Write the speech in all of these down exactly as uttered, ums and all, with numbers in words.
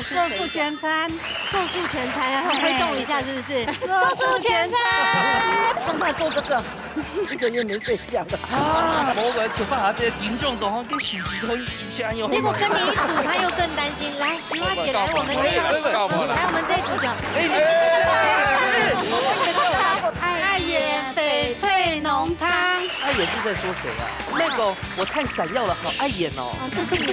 做素全餐，做素全餐，然后推动一下，是不是？做素全餐。看他做这个，一个月没睡觉的。啊，我们就把他这个听众都给许直通一下哟。结果跟你一组，他又更担心。来，菊花姐来我们这一组，来我们这一组讲。哎，哎，哎，哎，哎，哎，爱眼翡翠浓汤。爱眼是在说谁啊？那个我太闪耀了，好碍眼哦。哦，这是你。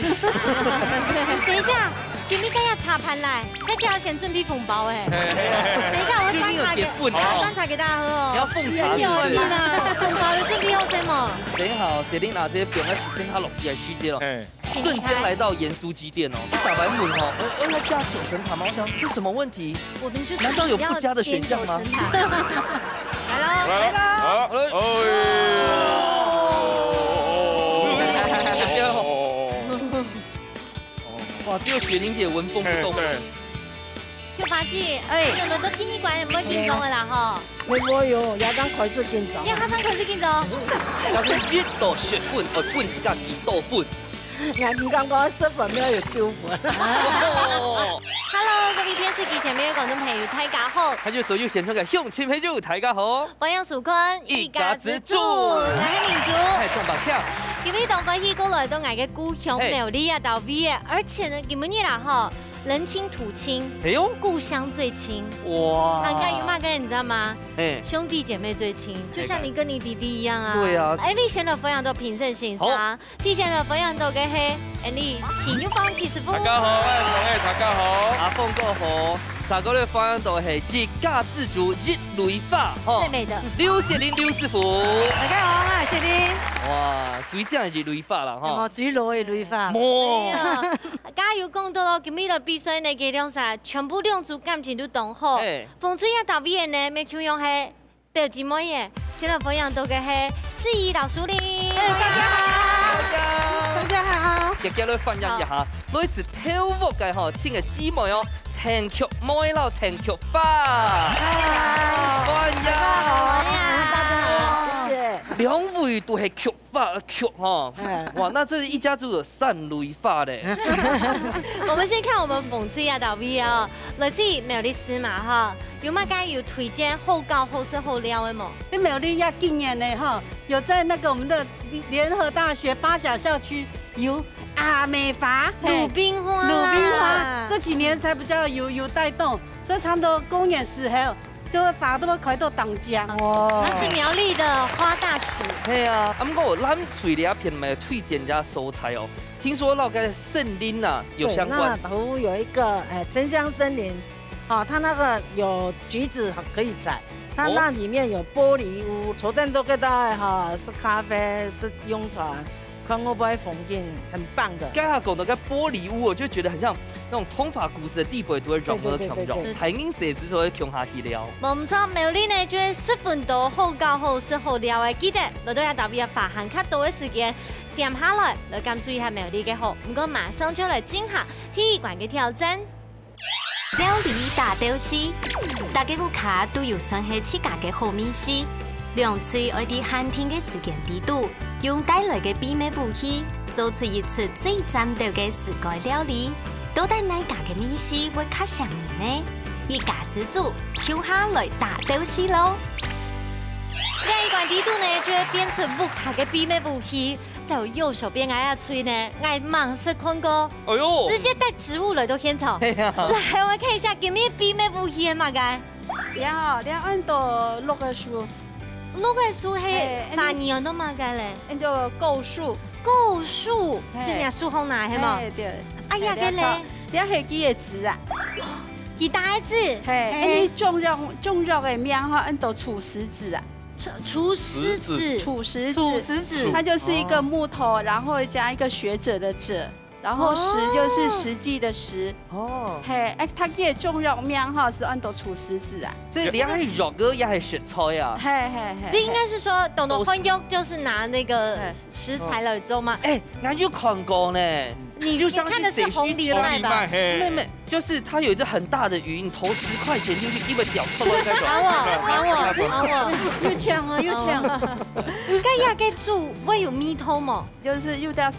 等一下，今天大家茶盘来，大家要先准备红包哎。等一下，我会观察给，就你有点笨哦。我要观察给大家喝哦。你要奉茶是不是？有啊，红包有准备好先吗？等一下哦，雪玲拿这些饼要起身，他落地来去接了。哎。瞬间来到盐酥鸡店哦，一打开门哦，我我要加九层塔吗？我想这什么问题？我们就是难道有不加的选项吗？要点九层塔。来喽，来喽。好，哎。哇，只有雪玲姐纹风不动。哎，对。菊花姐，哎。你有没有做生意关，有没有紧张的啦吼？没有，也刚开始紧张。你还刚开始紧张？但是一到食粉，我本自家几多分。 𠊎毋敢講食粉，乜有九分。哦。Hello，各位電視機前面的觀眾朋友，大家好。還有所有現場个鄉親朋友，大家好。歡迎收看一家之煮，𠊎係明珠。嗨，眾伯兄。今日當歡喜過來到𠊎个故鄉苗栗啊，到位个，而且呢，今日啦吼，人親土親，哎喲，故鄉最親。哇，大家有麼个你知道嗎？哎，兄弟姐妹最親，就像你跟你弟弟一樣啊。對啊。哎，你先來分享到評審先生。好。 第一先來分享到个係，Andy，徐玉芳徐師傅。大家好，我係鳳仔，大家好。阿鳳哥好，再過來分享到係一家之煮一蕊花，吼。最美的。劉雪玲劉師傅。大家好，我係雪玲。哇，最靚一蕊花啦，吼。哦，最老一蕊花。無。哎呀，剛剛有講到咯，今日个比賽呢，佢兩儕全部兩組感情都當好。哎。紅隊啊，到位呢，乜共樣係 表姊妹耶，今日分享到个係志怡老師哩。哎，大家好。大家好。大家好。今日來分享一下，來自頭屋个吼，親个姊妹哦，陳菊妹摎陳菊花。大家好。歡迎。大家好，謝謝。兩位都係菊花，菊吼。哎。哇，那這一家就有三蕊花嘞。我們先看我們紅隊啊，到位哦，來自苗栗市嘛，哈。 有麼个有推薦好搞、好食、好尞个無？因為苗栗這幾年呢，哈，有在那個我們的聯合大學八甲校區有阿美花，嘿，魯冰花啦。魯冰花，這幾年才比較有，有帶動，所以差不多過年時候，就會花都會開到當家。哇。那是苗栗的花大使。係啊，啊，毋過咱水里片有推薦一下所在哦，聽說摎該森林啊有相關。對，那頭有一個，哎，沉香森林， 哦，它那個有橘子可以採，它那裡面有玻璃屋，坐在那個地方哈，吃咖啡，吃湧泉，看外背風景，很棒的。剛才講到該玻璃屋，我就覺得很像那種童話故事个底背都會融合共融，對，對，對，對，對。大人細子都會共下去尞。無毋著，苗栗呢，就係十分多好搞、好食、好尞个，記得來到這搭位花還較多个時間，踮下來，來感受一下苗栗个好。毋過馬上就來進行第一關个挑戰。 料理大鬥敘，逐個屋下都有算係自家个好味緒。兩隊愛在限定个時間裡肚，用帶來个秘密武器，做出一出最讚鬥个自家料理。到底哪家个味緒會較餳人呢？一家之煮，共下來大鬥敘囉！這一關裡肚呢，就會變出屋下个秘密武器。 在我右手邊，𠊎阿翠呢，𠊎吂識看過，哎喲。直接帶植物來到現場。係啊。來，我們看一下，今日秘密武器係麼个？這吼，這安到綠个樹。綠个樹係，嘿，華語安到麼个咧？安到構樹。構樹，嘿。就若樹項拿，係無？嘿，對。哎呀，嘿，這个咧？這係佢个籽啊。佢打个籽。嘿，嘿。安到中藥，中藥个名吼，安到芫實子啊。 芫，芫實子。芫實子。芫實子。它就是一個木頭，哦。然後加一個學者的者，然後實就是實際的實。哦。嘿，哎，它个中藥名吼，係安到芫實子啊。所以你還係藥个，也係食材啊。嘿，嘿，嘿，嘿。不應該是說，懂得換藥就是拿那個，對。食材來做嗎？哎，𠊎有看過呢。你，你看的是紅藜麥吧？紅藜麥，嘿。沒有，沒有。 就是它有一隻很大的魚，你投十塊錢進去，一尾鳥跳到該種。還我，還我，還我。又搶了，又搶了。該這个樹會有味道無？就是有點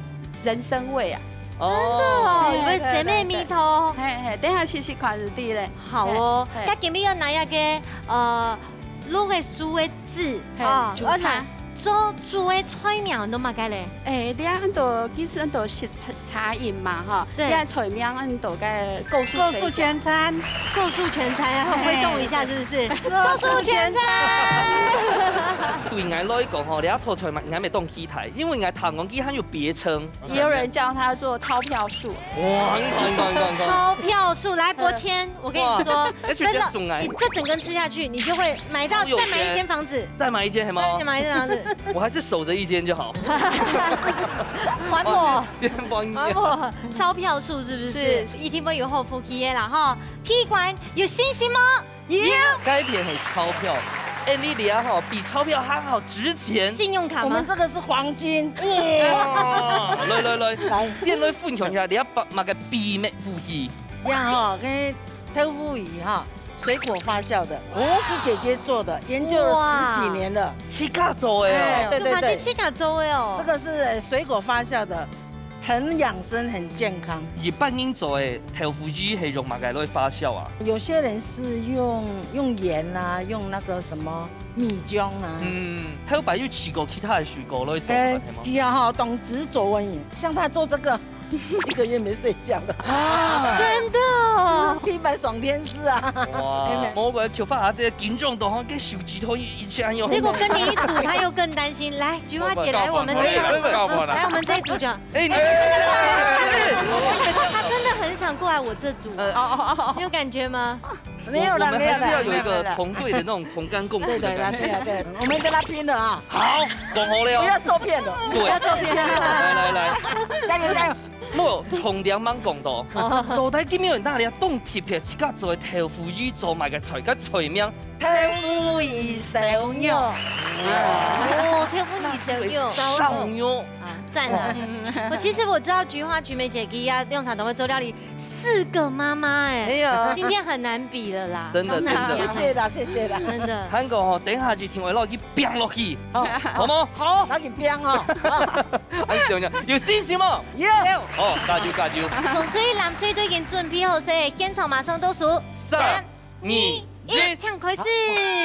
人參味啊。哦，有个鹹个味道。係，係，係，等下試試看就知咧。好哦，係，係。該今日愛拿一个，呃，綠个樹个籽，係，哦，竹炭。做，做个菜名都麼个咧？欸，你看恁多，其實恁多食茶，茶飲嘛，吼，對。你看菜名恁多个構樹水餃。構樹全餐。構樹全餐啊，會不會動一下，是不是？構樹全餐。對𠊎來講吼，這道菜嘛，𠊎乜當期待，因為𠊎聽講佢還有別稱。 也有人叫它做鈔票樹。哇，你看，你看，你看，你看。鈔票樹，來，伯謙，我跟你說，哇，而且真的，這送來。你這整根吃下去，你就會買到，超有錢。再買一間房子。再買一間，係嗎？再買一間房子。我還是守著一間就好。還我。哇，變翻譯。還我。鈔票樹是不是？是。一定會有好福氣个啦，吼。第一關有信心嗎？ 有。該片係鈔票，欸，你這吼，比鈔票還好值錢。信用卡嗎？我們這個是黃金。哇，來，來，來，來。先來分享一下，你這把麼个秘密武器？呀吼，跟豆腐乳哈，水果發酵的，哦。是姐姐做的，研究了十幾年了。哇。自家做个哦。欸，對，對，對。這个自家做个哦。這個是，呃，水果發酵的。 很養生，很健康。一般人做个豆腐乳係用麼个來發酵啊？有些人是用，用鹽啊，用那個什麼蜜漿啊。嗯，頭擺有試過其他个水果來做，欸，係嗎？係啊吼，當時做而已，像他做這個，一個月沒睡覺了。啊。真的。是地板爽天使啊。哇，無怪菊花姐緊張到，該手指頭一，一下用。結果跟你一組，他又更擔心。來，菊花姐，來，我們這一組，喂，喂，喂。來，我們這一組講。 欸，你，欸，欸，欸，欸。他真的很想過來我這組啊。呃，哦，哦，哦。你有感覺嗎？沒有啦，我，我們還是要有一個，沒有啦。同隊的那種同甘共苦的感覺。對，對，對，對，對，我們跟他拼了啊。好，講好了哦。不要受騙了。對。不要受騙。來，來，來。加油，加油。無，重點吂講到，哦。到底今晡日哪裡啊，當特別，自家做个豆腐乳做麼个菜，个菜名 豆腐乳燒肉。哦，豆腐乳燒肉。燒肉。啊，讚啊！哇。我其實我知道菊花菊梅姐佢啊，用常都會做料理，四個媽媽欸，哎呀。今天很難比了啦。真的，真的。謝謝啦，謝謝啦。真的。還過吼，等一下就聽我落去拚落去，好，好無？好。落去拚吼。啊。哎，對，對，有信心無？有。好，加油，加油。紅隊、藍隊都已經準備好勢，現場馬上倒數。三、三、 二、二、一，請開始。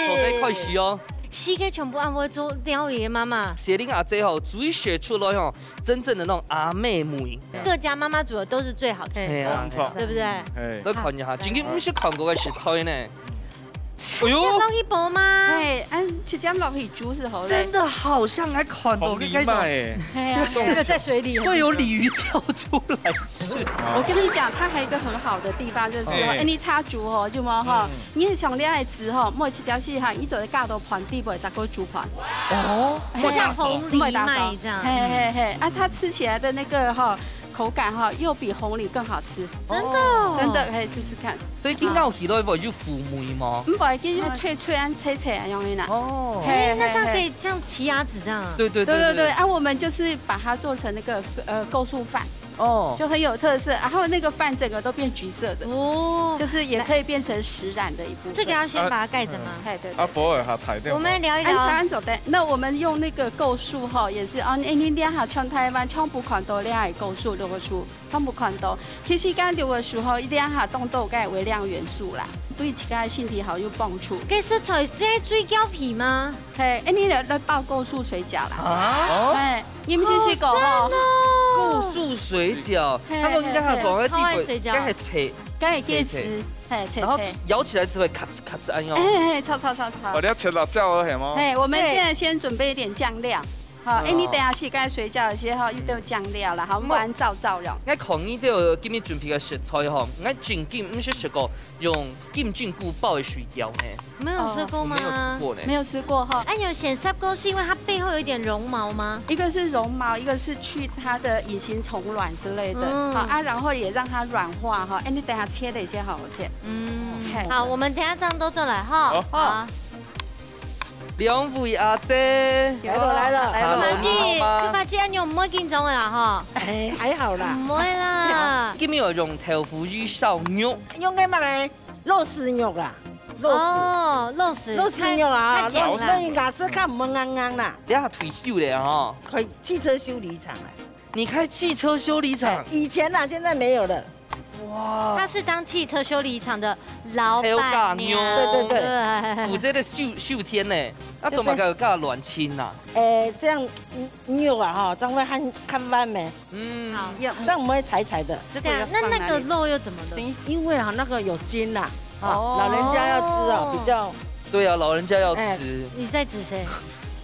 好，準備開始哦。四個全部恁會做料理个媽媽。雪玲阿姊吼，最寫出來吼，真正的那種阿妹味。各家媽媽煮的都是最好吃的，係啊，係啊。對不對？係。來看一下，好，真个毋識看過个食材呢。哎喲。切落去薄嗎？係，嗯，切落去煮就好了。真的好像還看到那種，紅藜麥欸。係啊，那個在水裡。會有鯉魚跳出來吃。我跟你講，它還有一個很好的地方，就是說，哎。哎，你炒煮哦，有沒有哈？嗯。 你想戀愛時吼，莫切切細哈，你做得加到盤底背，再過煮盤。哦，嘿，就像紅藜麥這樣。嘿，嘿，嘿，啊，它吃起來的那個哈，口感哈，又比紅藜更好吃。真的哦。真的，可以試試看。所以佢咬起來會有苦味嗎？毋會，佢就脆脆，恁脆脆恁樣个啦。哦。嘿，哎，那這樣可以像奇亞籽這樣啊？對，對，對，對，對，對。啊，我們就是把它做成那個，呃，構樹飯。 哦。就很有特色，然後那個飯整個都變橘色的，哦。就是也可以變成食染的一部分。這個要先把它蓋著嗎？嗯。嘿，對，對。啊，普洱茶太甜了。我們聊一聊。安全安走的，那我們用那個構樹吼，也是，哦，你，你兩下全台灣全部看到兩個構樹，綠个樹，全部看到。其實講綠个樹吼，一兩下當多个微量元素啦，對自家个身體好有幫助。這食材，這水餃皮嗎？ 嘿，哎，你來，來包構樹水餃啦。啊？嘿，你毋識試過吼？哦，讚哦。構樹水餃，嘿，他們應該還講，嘿，嘿。該地方，超愛水餃。該係脆，該係結子，脆脆。嘿，脆脆。然後咬起來是會咔吱咔吱恁樣。嘿，嘿，脆脆脆脆。哦，你要切辣椒了，係嗎？嘿，我們現在先準備一點醬料。好，哎，嗯。你等下切該水餃个時候，一定要醬料啦，好，我們不然燥燥用。嗯。𠊎看你兜今日準備个食材吼，𠊎真經毋識食過用金針菇包个水餃呢。 沒有吃過嗎？哦，我沒有吃過呢。沒有吃過哈。哎，你有選三個是因為它背後有一點絨毛嗎？一個是絨毛，一個是去它的隱形蟲卵之類的，嗯。好，啊，然後也讓它軟化哈。哎，你等下切的一些好切。嗯，嘿。好，我們等下這樣都做來哈。好。好。兩位阿姊。來了，來了。來了，Hello，你好嗎？就發現你有沒有緊張的啦哈？哎，還好啦。毋會啦。今日有用豆腐乳燒肉。用个麼个？ 肉絲肉啊，肉絲。哦，肉絲，肉絲肉啊，太，太甜了。肉絲肉啊，係較毋會硬硬啦。等下退休了吼。開汽車修理廠啊。你开汽车修理厂？以前啦，现在没有了。哇，她是当汽车修理厂的老板娘。还有大妞。对，对，对。对。有这个秀，秀天呢，那怎么个有个卵清啊？哎，这样，嗯，肉啊，哈，这样会很，看慢没？嗯。好。这样我们会柴柴的。对啊，那那个肉又怎么了？因为哈，那个有筋啦，哈，哦。老人家要吃哦，比较对啊，老人家要吃。哎。你在指谁？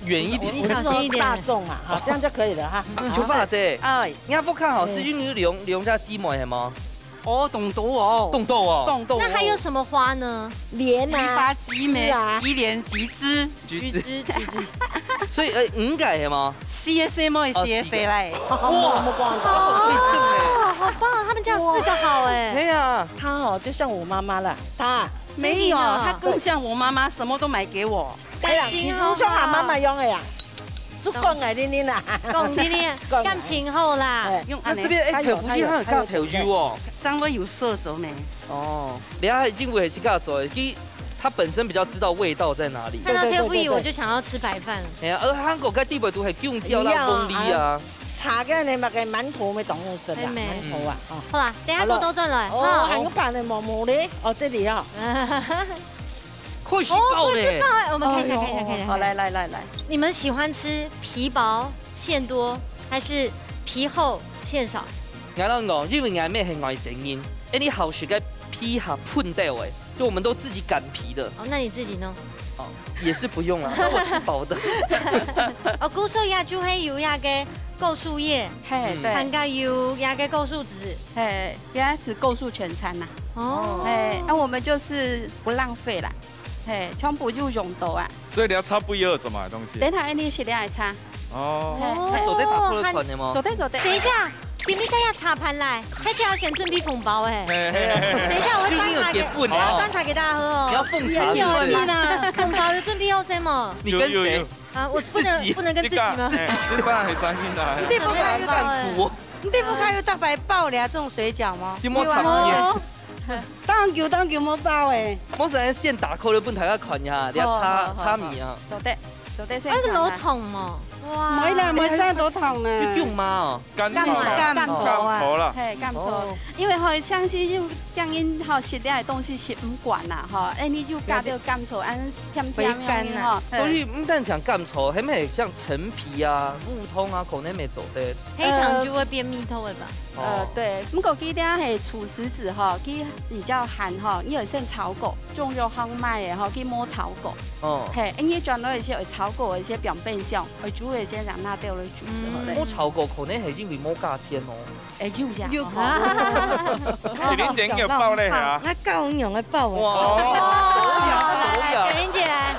远一点。你小心一点。我是说大众啊，哈，这样就可以了哈。秋花姐，哎。你看不看好，哎。是因为利用，利用家姊妹系吗？哦，当多哦。当多哦。当多哦。那还有什么花呢？莲啊，枇杷、菊啊。一莲集资。橘子，橘子。所以，呃，五个系吗？四个四妹，哦，四个四个来。哇，我们光哦，好棒哦，他们家有四个好哎。对啊。他哦，就像我妈妈啦，他没有，他更像我妈妈，什么都买给我。哎呀，甘心哦。你怎么像俺妈妈一样的呀？就讲哎，你，你啦。讲你，你，讲哎。感情好啦。哎，用那这边，哎，他有，可不是他有，他有，他有讲头油哦。这样会有色泽没？哦，你看，因为自家做的，其实他本身比较知道味道在哪里。看到豆腐乳，对，对，对，对。我就想要吃白饭了。哎呀，而韩国个地位都很用掉那一样啊，公里啊。啊，茶跟那个馒头没懂意思啦，对没？馒头啊，哦。好啦，等一下给我倒转来，哦，哈。还有板的毛毛嘞，哦，这里啊。快吃饱嘞。哦，快吃饱哎，我们看一下，哎呦，看一下，看一下，好，看一下。来，来，来，来。你们喜欢吃皮薄馅多，还是皮厚馅少？ 我跟你讲，因为俺妹很爱生人，哎，你好食个皮下喷掉哎，就我们都自己擀皮的。哦，那你自己弄。哦，也是不用了，那我吃薄的。哦，古早也就係有那个果樹葉，嘿，嗯。對。還有那个果樹子。嘿，也係果樹全餐呐。哦。嘿，那我们就是不浪费啦。 嘿，全部有用到啊。所以你要插不一样怎么的东西？等下，你是你爱插。哦。嘿，哦，嘿。做得打破了款的吗？做得，做得。等一下，今天大家插盘来，而且要先准备红包哎。嘿，嘿，嘿。等一下，我会端茶给，就你有结婚啊。我要端茶给大家喝哦。你要奉茶是不是？你有，你呢？红包有准备好什么？你跟谁？有，有，有。啊，我不能，自己。不能跟自己吗？哎，这当然很伤心的。你不看有大白包，你不看有大白包了，这种水饺吗？有没有插盘？有啊。哦。 當久當久無包誒。無想現打開了，分大家看一下，你要插，好，好，好，插米啊。做得，做得先看下。哎，老痛哦。哇。毋係啦，毋係生老痛啦。你囧嗎哦？甘草，甘草，甘草啊。甘草啦。嘿，甘草。哦。因為吼，像是有，像因吼，食了个東西食毋慣啦，吼，哎，你就加點甘草，安甜甜个吼。所以毋單淨甘草，還有像陳皮啊、烏冬啊，可能也做得。黑糖就會變蜜透了吧？ 呃，哦。對，毋過佢這係除濕子吼，佢比較寒吼，你有先炒過，中藥行賣个吼，佢無炒過。哦。嘿，因為轉來一些有炒過一些表面上，會煮一些讓它掉落去之後嘞。嗯。無炒過，可能係因為無價錢哦。哎，有呀。有可能。哦。你連錢有包咧哈？那夠用个包啊。哇，哦，手癢，手癢。來，來，來，雪玲姐來。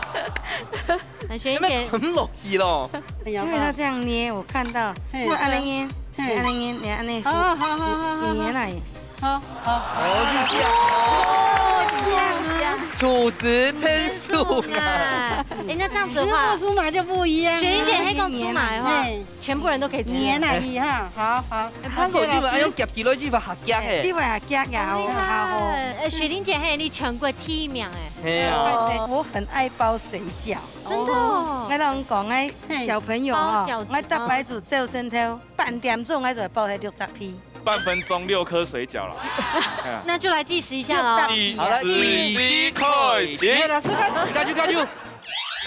哎，雪玲姐。那邊很老气咯。哎呀，因为他这样捏，我看到，嘿，你按那捏，嘿。你按那捏，你按那，好，好，好，好，好，你捏那里。好，好。哦，是这样。哦，这样，这样。楚辞偏素啊。哎，那这样子的话，如果出马就不一样啊，雪玲姐黑公出马的话，嘿。全部人都可以吃。捏那里哈，好，好。哎，韩国人愛用夾起來，就會較夾欸。你會較夾呀，很厲害。好，好，好。哎，雪玲姐，嘿，你全國第一名哎。嘿啊。哦，我很愛包水饺。 真的哦。哦，𠊎同你講，哎，嘿，小朋友哦，包餃子，𠊎逐擺就朝晨頭，半點鐘，𠊎就會包忒六隻皮。半分鐘六顆水餃了。哎呀。那就來計時一下了哦。六隻皮。好了，一、二、一，開始。哎，老師開始。加油，加油。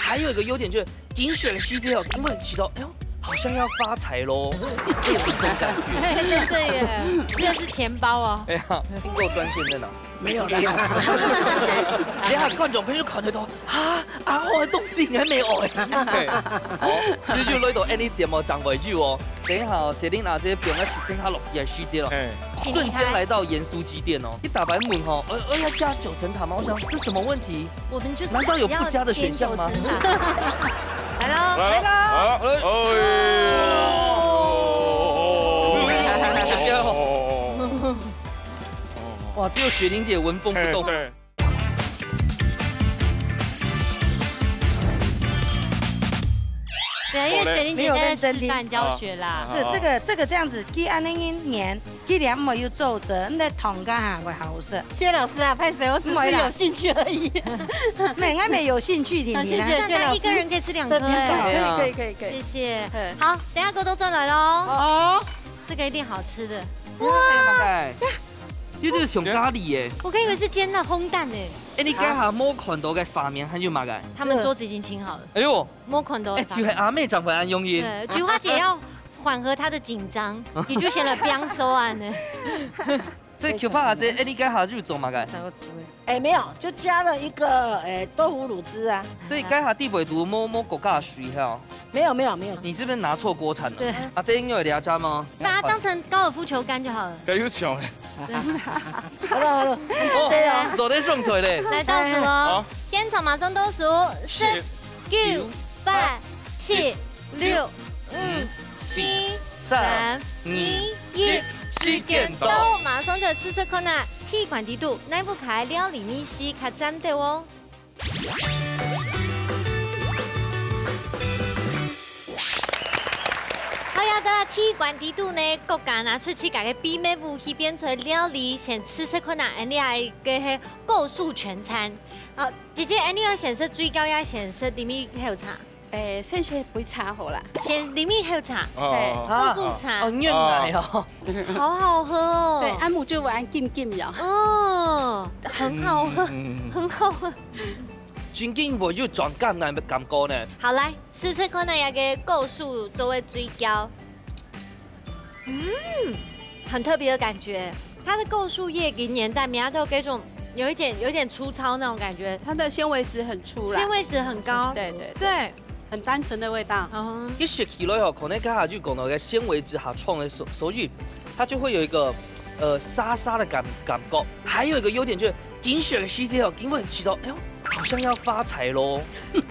還有一個優點就是，緊選的時節哦，因為你知道，哎呦，好像要發財咯，會有這種感覺。哎，真的耶，吃的是錢包哦。哎呀，訂購專線在哪？ 沒有啦。等一下觀眾朋友看得到，啊，啊，我的東西應該沒有欸。對，好，這就來到𠊎等節目正會有哦。等一下哦，雪玲阿姊放个七星下落去个時節咯，嘿。瞬間來到鹽酥雞店哦。你逐擺問吼，呃，呃，要加九層塔嗎？我想，這什麼問題？我們就是難道有不加的選項嗎？要添九層塔。來咯。來咯。來咯。哎。哦。 哇，只有雪玲姐紋風不動。嘿，對。對，因為雪玲姐在示範教學啦。沒有認真聽。是，這個，這個這樣子，佢恁樣黏，佢黏沒有皺褶，那糖乾還會好食。薛老師啊，歹勢，我只是有興趣而已。沒有，他沒有興趣，婷婷啊。有興趣，薛老師。那一個人可以吃兩顆欸。對啊。可以，可以，可以，可以。謝謝。嘿。好，等一下給我倒轉來咯。哦。这个一定好吃的。哇，还有麼个？有點像咖哩耶。我刚以为是煎的烘蛋呢。哎，你剛才無看到个畫面還有麼个？他们桌子已经清好了。哎呦，没看到的畫面。哎，就係阿妹長輩恁容易。对，菊花姐要缓和她的紧张，你就先来冰手啊呢。所以菊花姐，哎，你剛才有做麼个？哎，没有，就加了一个哎豆腐乳汁啊。所以剛才底背肚無無過加水哈？没有没有没有，你是不是拿錯鍋鏟了？对。啊，這應該有這家嗎？把它当成高尔夫球杆就好了。該有像咧。好了好了，哦，都在上菜嘞。来倒数哦，现场马上倒数，十、九、八、七、六、五、四、三、二、一，时间到，马上就試食看啊！鐵罐底肚，哪屋下个料理味緒較讚兜哦。好呀，到鐵罐底肚呢，各家拿出自家个秘密武器，變出料理，先試食看啊！恁呢个係高樹全餐。好，姐姐，恁呢愛先食水餃也先食裡面口茶？哎，先食杯茶好啦。先裡面口茶，哦高树茶哦，，原來哦。好好喝哦。对，阿姆就玩金金呀。哦，很好喝，嗯很好喝。真經會有種感恩的感覺呢。好，来試試看那个高樹做个水餃。嗯，很特别的感觉。它的构树叶给年代苗条给种有一点有一点粗糙那种感觉，它的纤维质很粗啦。纤维质很高。对对对，很单纯的味道。哦，一食起來吼，可能剛才就講到个纖維質較重的，所所以它就會有一個呃沙沙的感感覺。還有一個優點就是，緊食个時節哦，緊會食到，哎呦，好像要發財咯，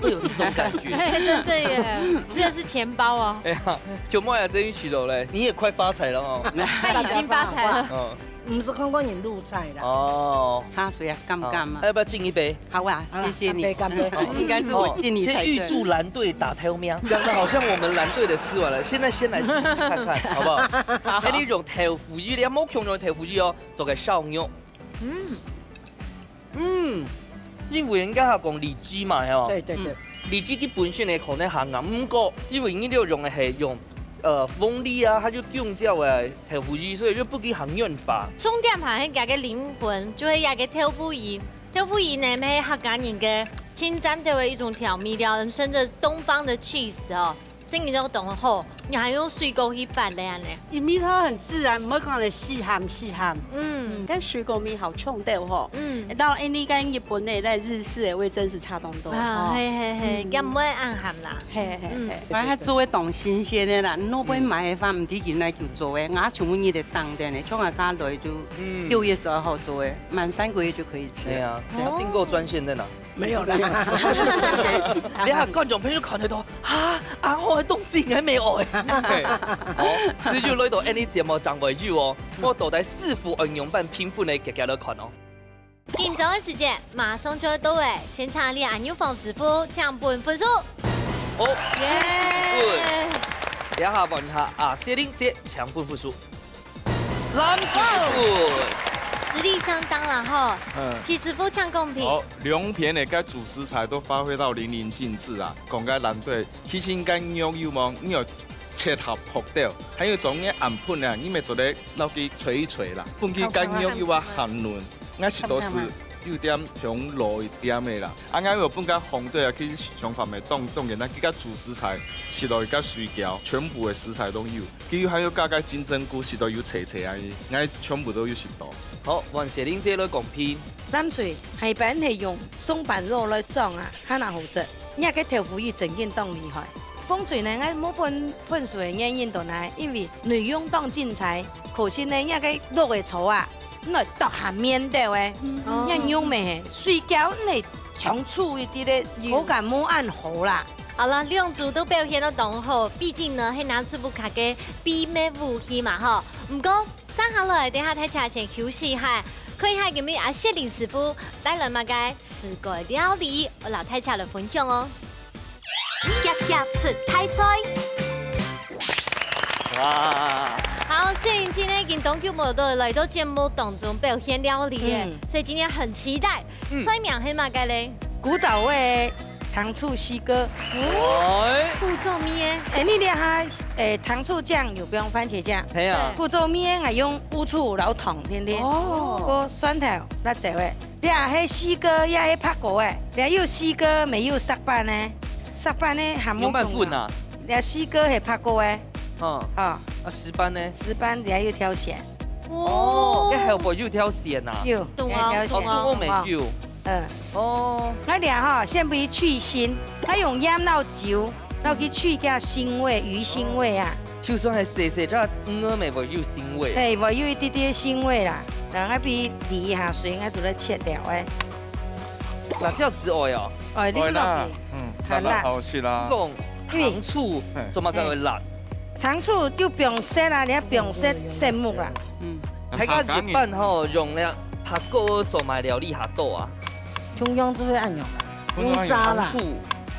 會有這種感覺。哎，真的耶，吃的是钱包哦。哎呀，有沒有真有吃到嘞？你也快發財了哦。他已经发财了。哦不是刚刚引入菜啦。哦，茶水啊，干不干嘛要？不要敬一杯？好啊，谢谢你。干杯干杯。应该是我敬你才先预对。祝蓝队打头喵，讲的好像我们蓝队的吃完了，现在先来试试看看，好不好？哎，你用豆腐乳，你莫用用豆腐乳哦，做个烧肉。嗯嗯，因為人家係講荔枝嘛，係無？对对对，荔枝佢本身个可能還硬，毋過因為你這用个係用呃凤梨啊，還有香蕉个豆腐乳，所以就不會還軟化。重點還係佢个靈魂，就係佢个豆腐乳。豆腐乳呢，係客家人个清淡的一种调味料，顺着东方的气息哦，真个就懂吼，你还用水果去拌嘞呢。因为它很自然，毋会讲来试鹹试鹹。嗯跟水果味好冲的吼。嗯。到哎，你跟日本的、在日式的味真是差当多。啊，哦嘿嘿嘿，嗯也毋會恁鹹啦。嘿嘿嗯嘿，反正做个东西新鲜的啦，你若买个话，毋知佢哪就做个，我全部日日当等的，从我家来就嗯六月十二号做个，满三个月就可以吃了。对啊，他订购专线在哪？没有啦，你看观众朋友看得到啊，啊，好个东西还没有哎。好，所以就来到Annie节目张伟宇哦，我到底師傅愛用般評分个結果來看哦。紧张的时间马上就要到了，先请你阿牛黄师傅请分分数。好，耶！这下问下啊，谢玲姐请分分数。蓝师傅，实力相当了哈。嗯。请师傅请公平。好，兩片个該主食材都發揮到淋漓盡致啊！講該藍隊，其實該肉有無，你要切合薄兜，還有種个暗粉啊，你咪做得落去捶一捶啦，分佢該肉有啊還嫩，𠊎食到係有點像老一點个啦。啊，𠊎有分該紅隊啊，其實想法咪當當然啦，佢个主食材食到佢个水餃，全部个食材都有。 佢還有加个金針菇，食到有脆脆啊，𠊎全部都有食到。好，換雪玲姐來公平。藍隊下擺係用松板肉來裝啊，還較好食。若个豆腐乳真經當厲害。紅隊呢，𠊎無分分數个原因在哪？因為內容當精彩，可惜呢，若个肉个炒啊，來剁下面兜个，哦若肉味係水餃呢，像粗一滴个，口感無恁好啦。好了，兩組都表現得當好，畢竟呢，係拿出屋下个秘密武器嘛吼。毋過，接下來等下大家先休息一下，看一下今日阿雪玲師傅帶來麼个自家料理，摎大家來分享哦。夾夾出大菜。哇，好，雪玲今天已經當久無到來到節目當中表現料理耶，嗯所以今天很期待。嗯菜名係麼个嘞？古早味糖醋西瓜。哎，步驟咩？哎，你這下，哎，糖醋醬有放番茄醬？係啊。步驟咩？𠊎用烏醋摎糖，甜甜。哦。个蒜頭、辣椒个。這係西瓜，也係白果个。這有西瓜，乜有石斑个。石斑个還無用。用粄粉啊？這西瓜係白果个。嗯。啊。啊，石斑呢？石斑這有調鹹。哦，哦。這還有無有調鹹啊？有，懂啊，有調鹹。哦，懂啊。都沒有。嗯。哦。𠊎這吼，先分佢去腥，𠊎用鹽摎酒，摎佢去佢个腥味，魚腥味啊。就算係細細隻魚仔，乜會有腥味。係，會有一滴滴腥味啦。然後𠊎分佢離一下水，𠊎就來切掉誒。辣椒籽愛哦。哦，你愛啦，落去。嗯，辣辣好食啦。你講糖醋，嘿。做麼个會辣？糖醋就放色啦，你愛放色，色目啦。嗯。大家一般吼，用了白果做麼个料理較多啊？ 中央就會恁樣啦，用炸啦。糖醋。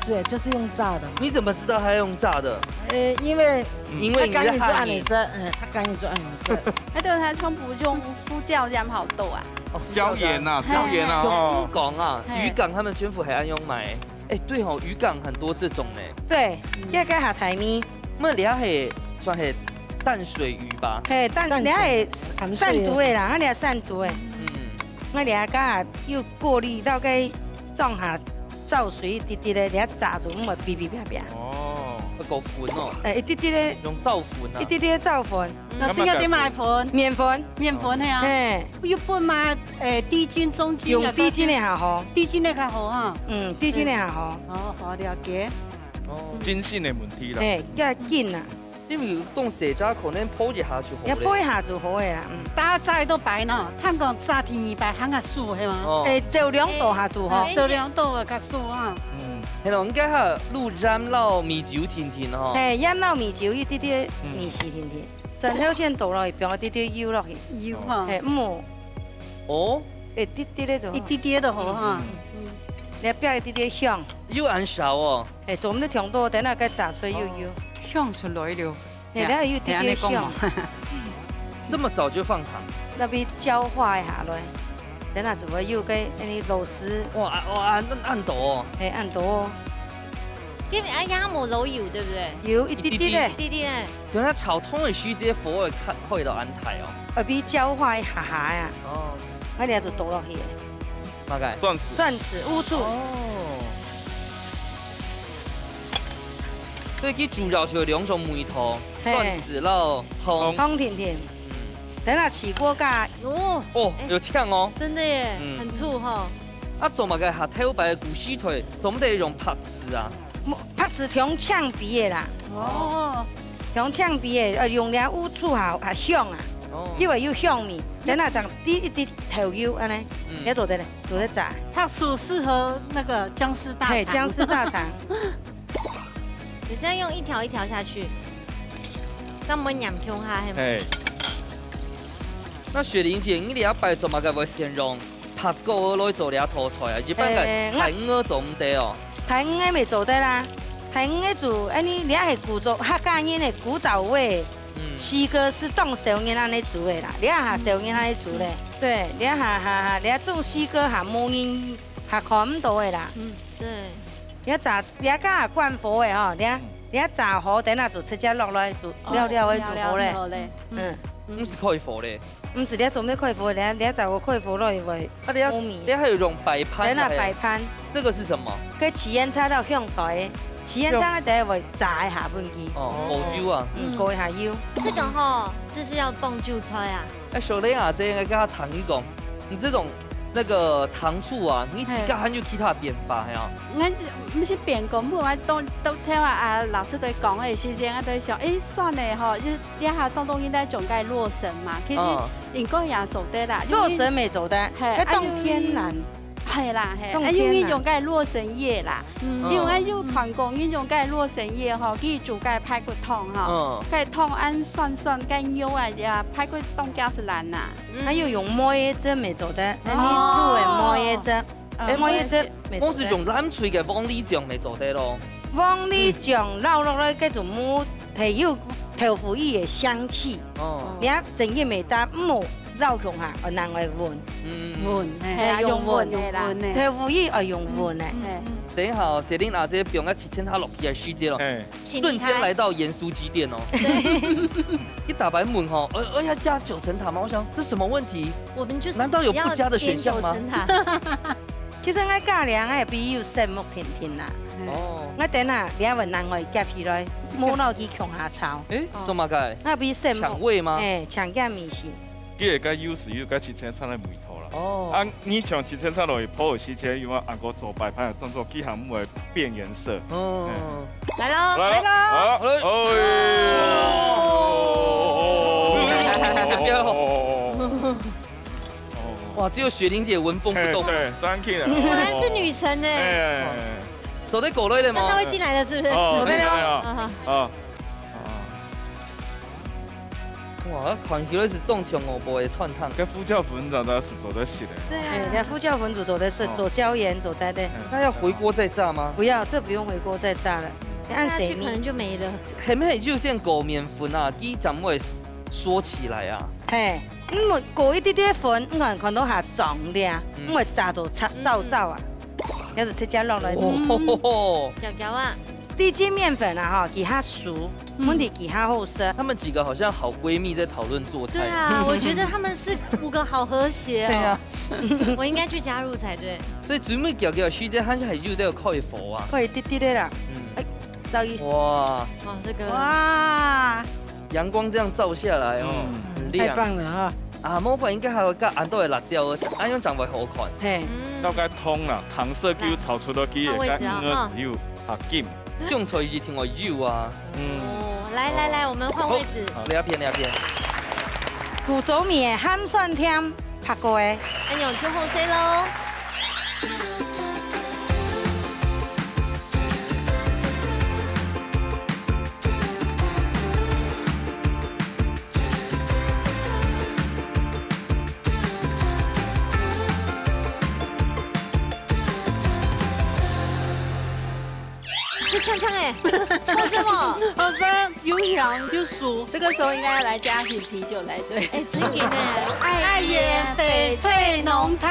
對，就是用炸的嘛。你怎麼知道他用炸的？呃，因為因為你在漢語。他甘願做恁樣色，嗯，他甘願做恁樣色。那對他全部用胡椒醬好多啊。哦，椒鹽啊，椒鹽啊，哦。香港啊，嘿。漁港他們全部還愛用買。哎，對吼，漁港很多這種呢。對，嗯。這个較大味。那這係算係淡水魚吧？嘿，淡，淡水。這係鹹水的。山肚的啦，啊，這山肚的。嗯。 𠊎這下又過濾到該裝下燥水一滴滴个，這下炸就毋會嗶嗶啪啪。哦。愛搞粉哦。哎，一滴滴个，用燥粉啊。一滴滴个燥粉。老師，愛點麼个粉？麵粉。麵粉係啊。嘿。有分嘛，哎，低筋、中筋，用低筋个較好。低筋个較好哈。嗯，低筋个較好。哦，好，了解。哦。筋性个問題啦。嘿，較緊啊。 因為有當細隻可能泡一下就好了。要泡一下就好了啦，嗯。大家炸到白呢，聽講炸第二擺還較酥，係嗎？哦。哎，走兩道下就好。哎，走兩道个較酥啊。嗯。係咯，應該還有滷鹽摎米酒定定吼。嘿，鹽摎米酒一滴滴，嗯。米酒定定。轉頭先倒落去，放一滴滴油落去。油哈。嘿，嗯。哦。一滴滴个就好。一滴滴就好哈。嗯。嗯。你要煸一滴滴香。油恁少哦。 哎，做毋得忒多，等下該炸出來又油。哦，香出來了。哎，等下又有點點香。哎，恁樣講嘛。這麼早就放糖？那邊焦化一下咯，等下就會有个，哎，你螺絲。哇，哇，恁，恁多哦。哎，恁多哦。今日啊，也無落油，對不對？有一滴滴咧。一滴滴。一滴滴咧。就係炒湯个時節，火會開，開到恁大哦。呃，比焦化一下下呀。哦。𠊎等下就倒落去。麼个？蒜絲。蒜絲，烏醋。哦。 所以佢主要就有兩種味道，嘿。蒜絲摎糖。糖甜甜。嗯。等下起鍋蓋。哦，哦，哎，有嗆哦。真的耶，嗯。很醋哈。啊，做麼个下頭擺个古時代，做毋得用白醋啊？白醋忒嗆鼻个啦。哦。忒嗆鼻个，呃，用了烏醋好，較香啊。哦。因為有香味，等下正滴一滴豆油，恁呢，嗯。也做得咧。 都在炸。白醋適合那個薑絲大腸。嘿，薑絲大腸。你是要用一條一條下去，這樣毋會黏共下，係嗎？嘿。那雪玲姐，你這擺做麼个會選用白果來做這道菜啊？一般个，欸，大魚仔做毋得哦。大魚仔乜做得啦，大魚仔煮，恁呢，這係古早，客家人个古早味。 嗯。西瓜係當少人恁呢煮个啦，這下少人恁呢煮咧。嗯。對，這下，下，下，這種西瓜還無人，還看毋到个啦。嗯，對。這炸，這个關火个吼，這，嗯。這炸好，等下就直接落來，就哦，了了个就好咧。了了就好咧。嗯。嗯。毋使開火咧。毋使，這做咩開火？這，這炸好開火落去會 啊，你要，烏米。你還有一種擺盤的，等下擺盤。這個是什麼？該起菸菜摎香菜个，起菸菜等下會炸一下分佢。哦，嗯。過油啊。嗯，過一下油。這個吼，這是要傍就菜啊。哎，小雷啊，這個跟他談一講，你這種那個糖醋啊，你自家還有其他變化呀？嘿。𠊎毋係變過，毋過𠊎當，當聽啊，啊，老師在講个時間，𠊎在想，哎，算了吼，就這下當當應該種該洛神嘛，其實嗯。 應該也做得啦，因為洛神乜做得，嘿，該當天然。啊，因為，係啦，嘿，當天然。啊，因為用該洛神葉啦，嗯。因為𠊎有看過，你用該洛神葉吼，去煮該排骨湯吼，嗯。該湯恁酸酸，該肉啊，也排骨當加係爛吶。嗯。還有用梅子乜做得，哦。那你滷个梅子。 哎，嗯，我也這，我也這。講係用藍水个黃梨醬乜做得咯。黃梨醬摎落來，該種無，係有豆腐乳个香氣。哦。你看，整個味道，毋好摎共下，哦，難為搵。嗯。搵，嘿，嘿，啊，用搵个啦。用搵个。豆腐乳，哦，用搵个。嗯。嘿。等一下哦，雪玲阿姐放个七層塔落去个時節哦，嘿。瞬間來到鹽酥雞店哦。對。一打開門吼，哎，哎，要加九層塔嗎？我想這什麼問題？我們就是難道有不加的選項嗎？不要點九層塔。其實𠊎家裡啊，𠊎也比有羨慕平平啦。哦。𠊎等下，你愛問人愛夾起來，無落去共下炒。哎，做麼个？𠊎比羨慕。搶味嗎？哎，搶夾味緒。 佢會該有時有該七層塔个味道啦。哦。啊，你像七層塔落去泡个時間，因為阿哥做擺盤，當做佢還毋會變顏色。哦。嗯。來咯。來咯。來咯。好，來。哎。哦。哇，只有雪玲姐紋風不動。嘿，對，生氣了。果然是女神呢。哎。走在狗類的嗎？那她會進來的是不是？哦，走在狗類。進來了。啊哈。哦。 哇，看起來是當像五寶个汆燙。該胡椒粉真的是做得食个。對啊。哎，該胡椒粉就做得食，哦。做椒鹽做得的。嗯。那要回鍋再炸嗎？不要，這不用回鍋再炸了，你按水米。炸下去可能就沒了。係毋係有些裹麵粉啊，佢正會縮起來啊？嘿，嗯，裹一滴滴粉，你看看到下脹咧，嗯。因為炸到燥燥燥啊，要是直接落來。哦。攪攪啊。 低筋麵粉啊，吼，佢較酥，嗯。問題佢較好食。她們幾個好像好閨蜜在討論做菜。對啊，我覺得她們是五個好和諧哦。對啊。我應該去加入才對。所以最尾攪攪時間，還係有這個開火啊。可以滴滴的啦。嗯。哎，不好意思。哇。哇，這個。哇。陽光這樣照下來哦，嗯。很亮。太棒了哈。啊，莫怪應該還有加恁多个辣椒哦，恁樣正會好看。嘿。嗯。要該通啦，糖色給我炒出來，給換位置啊，該魚兒有 啊，金。用菜一定愛有啊。嗯。哦，來，來，來，我們換位置。好，這片，這片。古早味个鹹酸甜煏糕个。恁樣就好勢咯。是嗆嗆欸，為什麼？好食，又香又酥，這個時候應該來加瓶啤酒才對。哎，真的呢。愛鹽翡翠濃湯。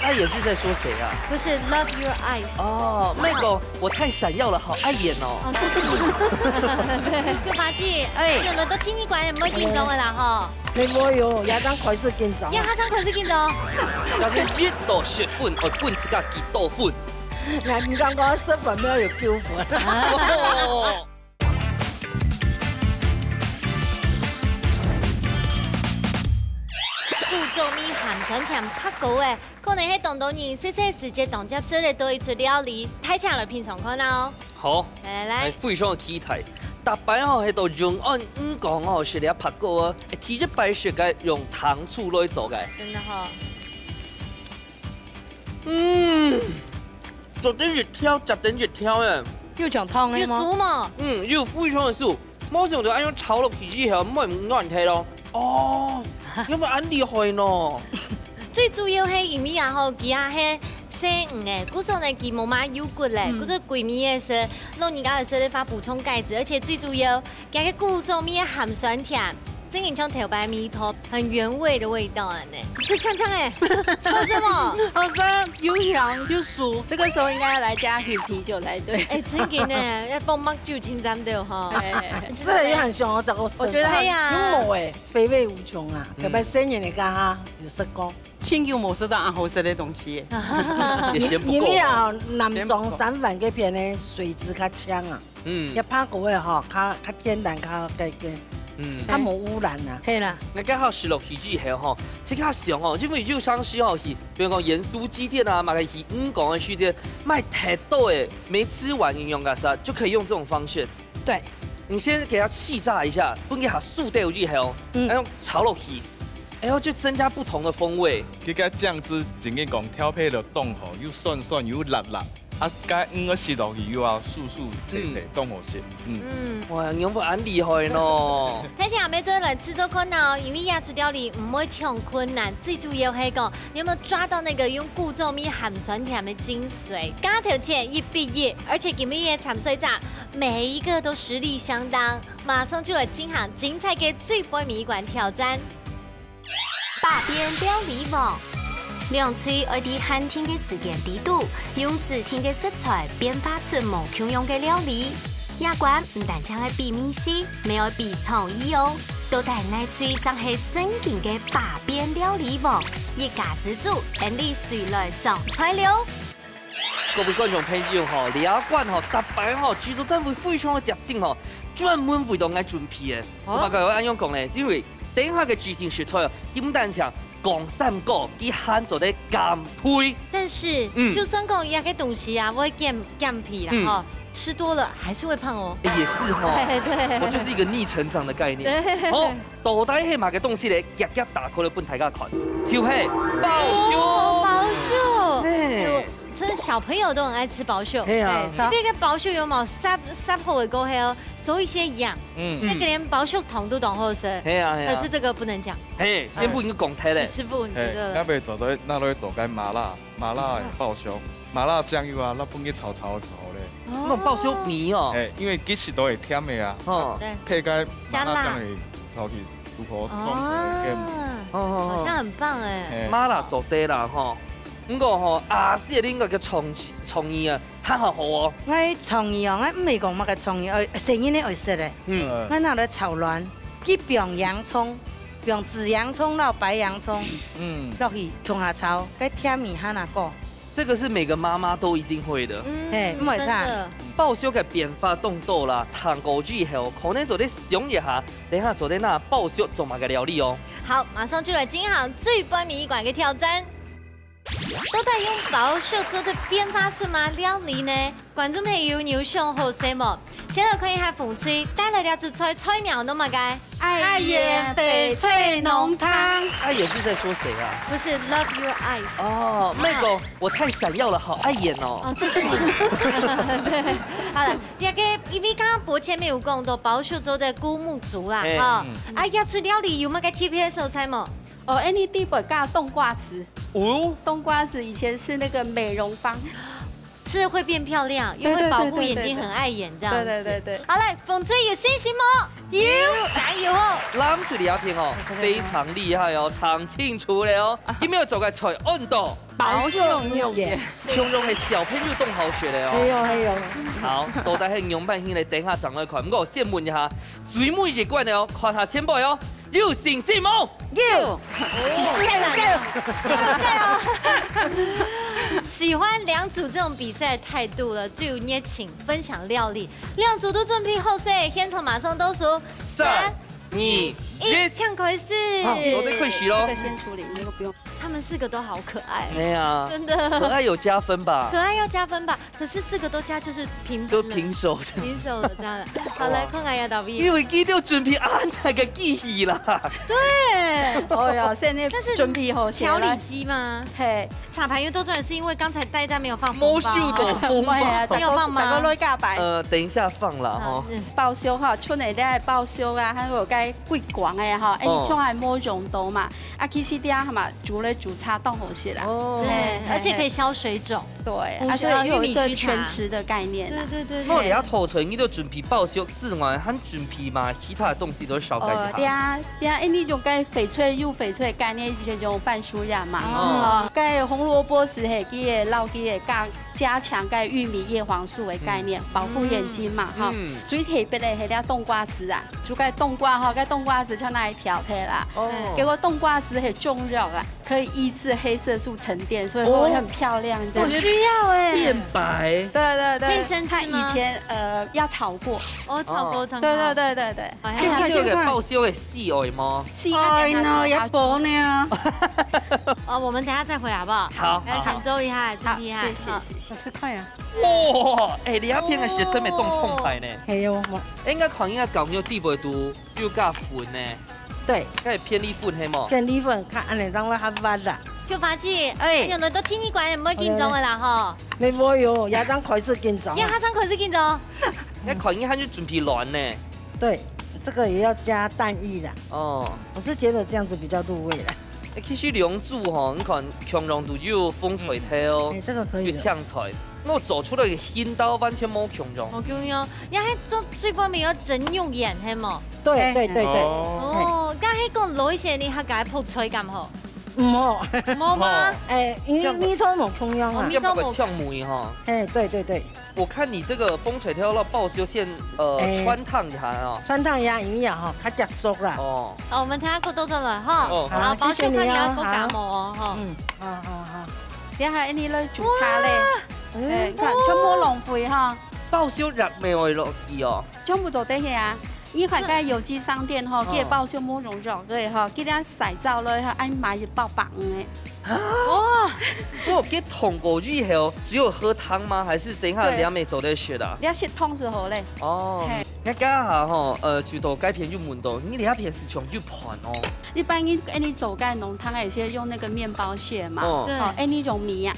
愛鹽是在說誰啊？不是，Love Your Eyes。哦，那個我太閃耀了，好愛鹽哦。哦，謝謝你。幹嘛去？哎。有人都聽你管，毋會緊張个啦吼。你無有，也當開始緊張。呀，他當開始緊張。但是一到十分，愛分自家幾多分？ 人講講食飯要有九分。哦。古早味鹹酸甜煏糕欸，可能係當多人細細時節當接受得到一出料理，大家來品嚐看哦。好，來來來。哎，非常个期待。逐擺吼，係到永安五港吼，食這煏糕啊，哎，第一擺食个用糖醋來做个。真的吼。 嗯，做得一條，接等一條欸。有像湯个嗎？有酥無？嗯，有非常个酥，無想到恁樣炒落去以後，毋會軟忒咯。哦，原來恁厲害呢。最主要係因為啊吼，佢啊係細魚欸，故所呢佢無麼油骨咧，嗯。故所閨蜜个時，老人家个時咧，愛補充鈣質，而且最主要 佢个古早味个鹹酸甜，真个像頭擺味道，很原味的味道啊呢。是嗆嗆欸，為什麼？好食，又香又酥，這個時候應該來加瓶啤酒才對。哎，真个呢，要放慢酒精站的哈。哎。吃了也很香哦，這個我覺得它，哎呀。有毛哎，肥味無窮啊，嗯。特別生年的剛剛有食過。 盡久無食到恁好食个東西。也嫌不夠啊。因為啊，南庄三藩該片个水質較清啊，嗯。也煏糕个吼，較，較簡單，較該个，嗯。較無污染啊。係啦。該剛好食落去以後吼，自家想哦，因為有當時吼去，比如講鹽酥雞店啊，嘛去五港个時節，買忒多个，沒吃完營養價值，就可以用這種方式。對。你先給它氣炸一下，分佢下酥掉以後，嗯。然後炒落去。 哎喲，就增加不同的風味。這個醬汁正經講調配了當好，又酸酸又辣辣，啊，該魚仔食落去又啊酥酥脆脆，嗯。當好食。嗯。嗯。哇，你們恁厲害呢！大家也做得來試做看哦，因為這出料理毋會忒困難，最主要係講你有沒有抓到那個用古早味鹹酸甜个精髓？加頭前一比一，而且今日个參賽者每一個都實力相當，馬上就來進行精彩个最尾一關挑戰。 百變料理王。兩隊愛在限定个時間裡肚，用指定个食材變化出無共樣个料理。這關毋單淨愛比味緒，乜愛比創意哦！到底哪隊正係正經个百變料理王？一家之煮，𫣆俚隨來上菜了！各位觀眾朋友吼，這關吼，逐擺吼，製作單位非常个貼心吼，專門為著𠊎準備个。哦。做麼个會恁樣講呢？因為等下个指定食材哦，毋單淨 講三個，佢還做得減肥。但是，嗯。就算講這個東西啊，會減，減肥啦，嗯。吼，吃多了還是會胖哦。欸，也是吼。對，對。我就是一個逆成長的概念。對。好，到底係麼个東西咧？遽遽打開來分大家看，就係包粟。哦，包粟。嘿。哎呦，這小朋友都很愛吃包粟。嘿啊。對，這邊个包粟有無煠，煠好个過後，收一些烊，嗯。那個連包粟糖都當好食。嘿啊，嘿啊。可是這個不能講。 嘿，先不應該講忒咧。師傅，你覺得？嘿，𠊎會做到，拿來做該麻辣，麻辣个包粟，麻辣醬油啊，拿分佢炒炒就好咧。哦。該種包粟泥哦。嘿，因為其實都會甜个啊，哦。對。配該麻辣醬油，落去如何中和个。哦。哦，哦，哦。好像很棒哎。嘿。麻辣做得啦吼。毋過吼，阿四你个創意，創意啊， 較好學哦。𠊎創意哦，𠊎毋係講麼个創意，愛，細人仔愛食个。嗯。𠊎拿來炒卵，去放洋蔥，放紫洋蔥摎白洋蔥，嗯。落去共下炒，該甜味還較過。這個是每個媽媽都一定會的。嗯，嘿，毋會差。真的。包粟个變化當多啦，燙過以後，可能做得想一下，等下做得拿包粟做麼个料理哦。好，馬上就來進行最尾一關个挑戰。 到底用包粟做得變化出麼个料理呢？觀眾朋友，你有想好勢無？先來看一下紅隊帶來這出菜，菜名安到麼个？愛鹽翡翠濃湯。愛鹽是在說誰啊？不是，Love Your Eyes。哦，那個，我太閃耀了，好愛鹽哦。哦，這是你。對，好了，這個，因為剛剛伯謙有講到包粟做得顧目珠啦，哎，哈。嗯。啊，這出料理有麼个特別个所在無？ 哦，恁呢底背加冬瓜絲。哦。冬瓜絲以前是那個美容方。吃了會變漂亮，又會保護眼睛，對，對，對，對。很愛眼這樣子。對，對，對，對。好嘞，紅隊有信心無？有。加油哦！藍隊這片哦，對，對，對。非常厲害哦，嚐清楚了哦。啊。今晡日做个菜安到包粟肉圓。共樣係小朋友當好食个哦。係哦，係哦。好，到底係仰般形个，等下正來看。毋過先問一下，最尾一關个哦，看下前輩哦。 有信心無？有。哦，加油，加油，加油，加油！喜歡兩組這種比賽態度了，最有熱情，分享料理。兩組都準備好勢，現場馬上倒數，三、三、二、一，一。請開始。好，都得開始咯。這個先處理，那個不用。他們四個都好可愛。哎呀，真的。可愛有加分吧？可愛要加分吧？ 可是四個都加就是平分了。都平手。平手了，當然。好，來，哇。看看要到位。因為佢兜準備恁大个機器啦。對。哦喲，現在但是準備好勢啦。調理機嗎？嘿。茶盤又倒轉來，是因為剛才大家沒有放紅包。沒收到紅包。對啊，沒有放嗎？十個落加擺。呃，等一下放啦，吼。好，是。包粟哈，春天个包粟啊，還有該桂光个哈，哎，哦。你從來無用到嘛？啊，其實這下嘛，煮來煮茶當好食啦。哦。嘿，而且可以消水腫。 對，補，啊，所以又有一個呃，玉米鬚茶。全食的概念啊。對，對，對，對。哦，你這道菜，你都準備包粟之外，還準備嘛其他的東西都紹介一下。哦，對啊，對啊，因為用該翡翠，有翡翠概念，以前用番薯葉嘛，哦。哦，該紅蘿蔔絲係佢个，摎佢个加，加強該玉米葉黃素的概念，嗯。保護眼睛嘛，哈。嗯。最特別个係這冬瓜絲啊，就該冬瓜哈，該冬瓜絲就拿來調配啦。哦。結果冬瓜絲係中藥啊。 可以抑制黑色素沉澱，所以會很漂亮這樣。哦。很需要欸。變白。對，對，對。可以生吃嗎？它以前，呃，要炒過。哦，炒過，哦。炒過。對，對，對，對，對。好像現在就有點包粟个絲而已嗎？是，哎喲，也薄呢。哦，我們等下再回來好不好？好，來，好，好。請坐一下，好，坐一下。謝謝，好。謝謝。十塊啊。哇，欸，你那片个雪真美，哦。凍痛快呢。係喲，我應該看應該搞有地位度。 又加粉呢？對。該係片栗粉係無？片栗粉，看恁樣正會較滑啦。秋花姐，欸。哎，原來到第二關，毋會緊張个啦吼。你無有，也正開始緊張啊。也還正開始緊張。該看你還有準備卵呢。對，這個也要加蛋液啦。哦。我是覺得這樣子比較入味啦。欸，其實兩組吼，你看，共樣都有紅菜頭，嗯。欸，這個可以了。有青菜。 𠊎做出來个形狀完全無共樣。無共樣，你還做水泡麵要蒸肉圓，係無？對，對，對，對。哦。哦，該係講落一些你客家个泡菜敢好？無，無嗎？哎，因為味道無共樣啊。哦，味道無。這麼个忒黴吼。哎，對對對。我看你這個紅菜頭摎包燒先，呃，哎。汆燙一下哦。汆燙一下，因為啊吼，較加速啦。哦。好，我們等下過倒轉來哈。哦。好，好，包燒看你啊，謝謝你哦，好。過加無哦，哈。嗯，好好好。等下還有你來煮茶嘞。哇。哎，你看，全部浪費哈。包燒入味落去哦。全部做得去啊。 你看該有機商店吼，哦。佢个包燒無用藥个吼，佢个洗燥了吼，愛買一包百五个。哦。不過佢燙過以後，只有喝湯嗎？還是等一下對。涼面做得食啊？你要食湯就好嘞。哦，嘿。該這下吼，呃，就到該片就問到，你這片係全部盤哦。一般人，哎，你做該濃湯，有些用那個麵包屑嘛，哦。對。哦，哎，你用米啊？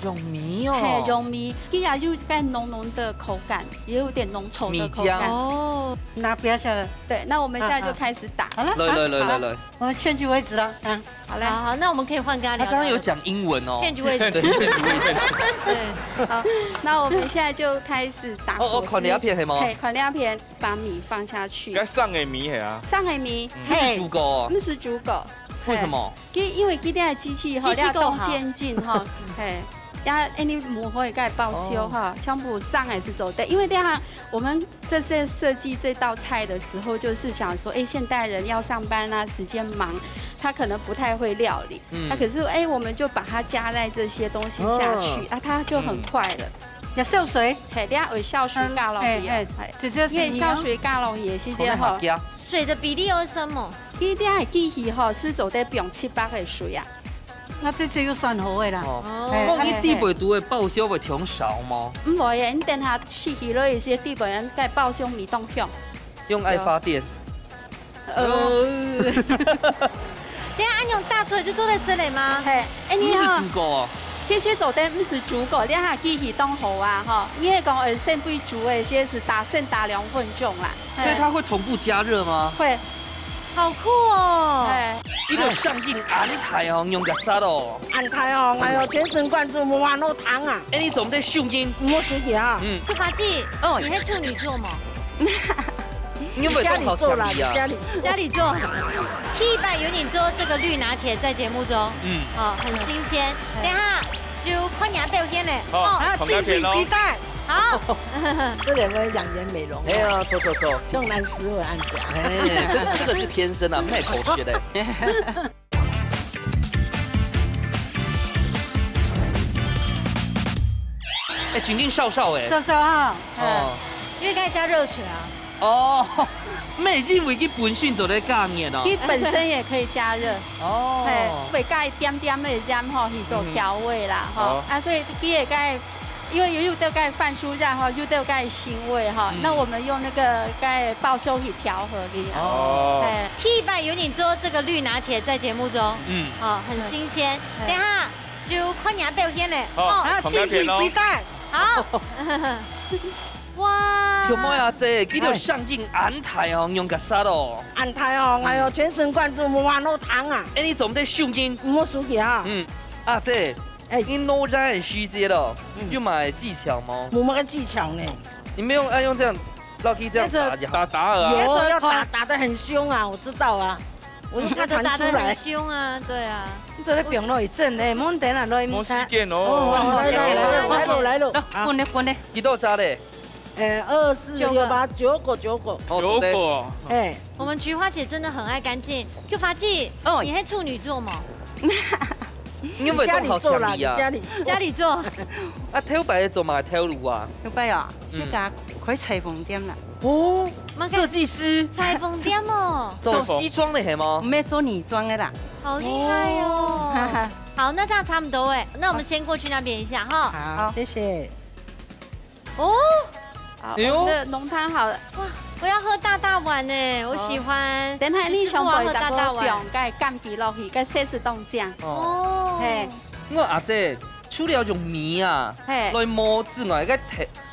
用米哦。嘿，用米，佢也有該濃濃的口感，也有點濃稠的口感。米漿。哦。拿不要下來。對，那我們現在就開始打。啊，啊。好了，來，來，來，好。來，來。我們選舉位置了，啊。好嘞。好，好，那我們可以換跟他聊聊。他剛剛有講英文哦。選舉位置。對，選舉位置。對。好，那我們現在就開始打哦，哦，果汁。看兩片係嗎？嘿，看兩片，把米放下去。該生个米係啊。生个米。嗯，嘿。毋係煮過哦。毋係煮過。為什麼？嘿。 佢，因為佢這个機器吼，機器夠好。這个當先進吼，嘿，也，因為毋會該包燒哈，哦。全部生个係做得。因為這樣，我們這次設計這道菜的時候，就是想說，哎，現代人要上班啊，時間忙，他可能不太會料理。嗯。那可是，哎，我們就把它加在這些東西下去，哦。啊，它就很快了。嗯。也燒水？嘿，這下會燒水加落去啊，嗯，嘿，嘿，嘿。直接係米啊。因為燒水加落去个時間吼，可能會加。水的比例要算麼？ 佢這个機器吼，係做得放七百个水啊。該這，這就算好个啦。哦。哦。嘿，講佢底背肚个包燒會忒燒嗎？毋會耶，你等下試起來一些底背人該包燒味當香。用愛發電。呃。等下恁樣打出來就做得食了嗎？嘿，哎，你好。毋係煮過哦。其實做得毋係煮過，這下機器當好啊，吼。你係講，呃，先不煮个，先係打，先打兩分鐘啦。 所以它會同步加熱嗎？嘿。會。好酷哦！嘿。佢个聲音恁大哦，用个啥哦？恁大哦，哎喲，全神貫注，無法度擋啊！哎，你做得收音？無收音啊。嗯。慧華姊，哦。你係處女座嗎？你有沒有家裡做啦，你家裡。家裡做。第一擺有你做這個綠拿鐵在節目中，嗯。哦，很新鮮。等一下就看你表現嘞。好，哦。啊，敬請期待。 好。這兩位養顏美容啊。哎呀，著，著，著。像男士會恁樣。哎，這個，這個是天生啊，毋係偷學的。哎，緊緊燒燒哎。燒燒啊。哦。因為剛才加熱水啊。哦，毋係因為佢本身做得加熱哦。佢本身也可以加熱。哦。嘿，會加一點點个鹽吼，去做調味啦，嗯。吼。好。啊，所以佢也該 因為有，有兜該番薯仔吼，有兜該鹹味吼，嗯。那我們用那個該包燒去調和佢啊。哦。哎。第一擺有你做這個綠拿鐵在節目中，嗯。哦，很新鮮。嗯。等一下就看你表現嘞。好，哦。啊，敬請期待。好。哇。小妹阿姊，佢个聲音恁大哦，用个啥哦？恁大哦，哎喲，全神貫注，無法度擋啊。哎，你做得收音？無收音啊。嗯，阿姊， 哎。你拿來个時節咯，嗯。有麼个技巧嗎？無麼个技巧呢。你沒有要用這樣，繞去這樣打就好。打打了啊。有，要打，打得很兇啊，我知道啊，我就怕彈出來。打得很兇啊，對啊。你做得放落去蒸呢，莫等下落去。無時間哦。哦，來，來，來，來，來，來，來，來，啊。滾咧，滾咧。幾多隻咧？ 哎，二四六八，九個，九個。哦，九個。哎。我們菊花姐真的很愛乾淨。菊花姐，哦。你係處女座嗎？你有沒有當好強力啊？你家裡做啦，你家裡。家裡做。啊，頭擺做麼个頭路啊？頭擺啊，嗯。自家開裁縫店啦。哦，麼个？設計師。裁縫店哦。做西裝的係嗎？毋係，做女裝的啦。好厲害哦。哦。好，那這樣差不多哎，那我們先過去那邊一下哈。好，好。謝謝。 哦，好，哎喲。我們的濃湯好了。哇，我要喝大大碗呢，我喜歡。等下你上背再過放該枸杞落去，該色素當靚。哦。嘿。我阿姊，除了用米啊，嘿。來磨之外，該豆，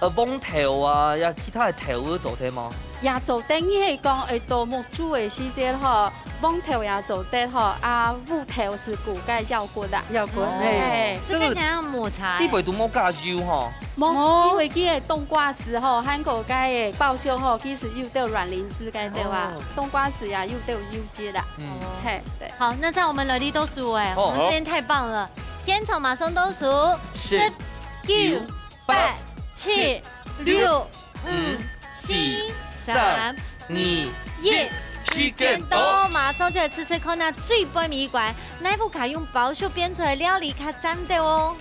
呃，黃豆啊，呀，其他个豆仔做得嗎？也做得，你係講會到目珠个時節吼，黃豆也做得吼，啊，烏豆係顧該腰骨啦。腰骨，哦。嘿。這看起來像抹茶欸。你背都無加油吼。無，因為佢个冬瓜絲吼，還過該个包粟吼，其實有兜卵磷脂該兜啊，哦。冬瓜絲也有兜油脂啦。嗯。嘿，對。好，那在我們來，你倒數欸，好。我們這邊太棒了，現場馬上倒數，十、九、八、七、六、五、四、三、二、一，時間到，馬上就來試試看啊，最背尾一關，哪一家用包粟變出來料理較讚兜哦。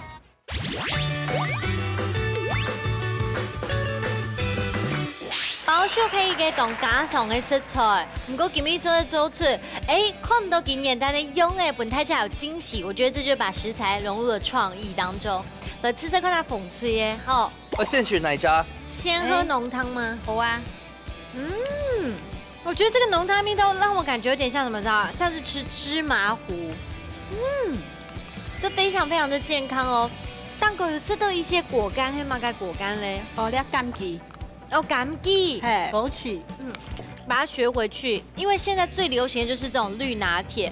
包粟係一個當家常个食材，毋過今日做得做出，欸，看毋到佢原單个樣欸，分大家有驚喜。我覺得這就把食材融入了創意當中。來，試試看佢紅脆欸，吼。我先選哪一家？先喝濃湯嗎？好啊。嗯，我覺得這個濃湯味道讓我感覺有點像什麼，知道嗎？像是吃芝麻糊。嗯，這非常非常的健康哦。蛋糕有吃到一些果乾，係麼个果乾咧？哦，這枸杞。哦，枸杞。嘿。枸杞。把它學回去，因為現在最流行的就是這種綠拿鐵，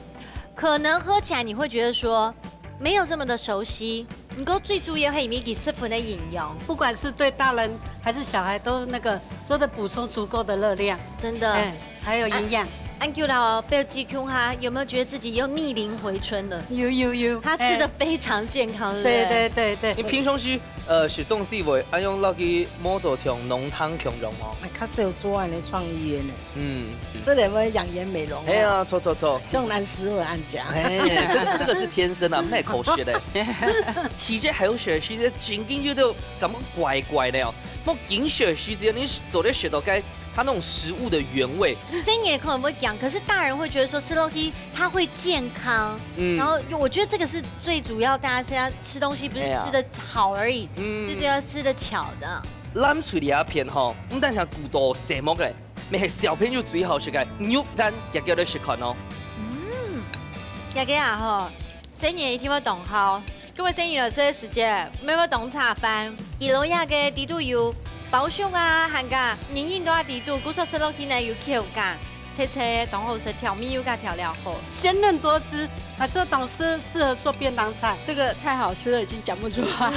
可能喝起來你會覺得說沒有這麼的熟悉，毋過最主要係因為佢十分的營養。不管是對大人還是小孩，都那個做得補充足夠的熱量，真的。哎，還有營養。恁久了哦，表姐共下，有沒有覺得自己又逆齡回春了？有有有，他吃得哎，非常健康，對不對對？對對對，你平常時呃食東西會恁樣落去摸做像濃湯共樣哦？哎，較少做恁樣創意个呢。嗯，這人會養顏美容。係，啊，錯錯錯。像咱師傅恁講。哎，這個這個是天生的，毋係靠食个。體質好个時節，正經有兜感覺怪怪个哦。莫緊食時節，你做得食到該它那種食物的原味。細人仔可能會講，可是大人會覺得說吃東西它會健康，嗯然後我覺得這個是最主要，大家現在吃東西不是吃的好而已，嗯最主要吃的巧的。藍隊這片吼，毋單淨顧到細目个，乜係小朋友最好食个肉乾，夾夾來食看哦。嗯，這個啊吼，細人一定會當好。各位細人老師个時節，乜會當茶飯，一路下个底肚有包粟啊，還加人人都愛底肚，故所食落去呢有口感，脆脆當好食，調味又加調料好。鮮嫩多汁，還是當適適合做便當菜。這個太好吃了，已經講不出話，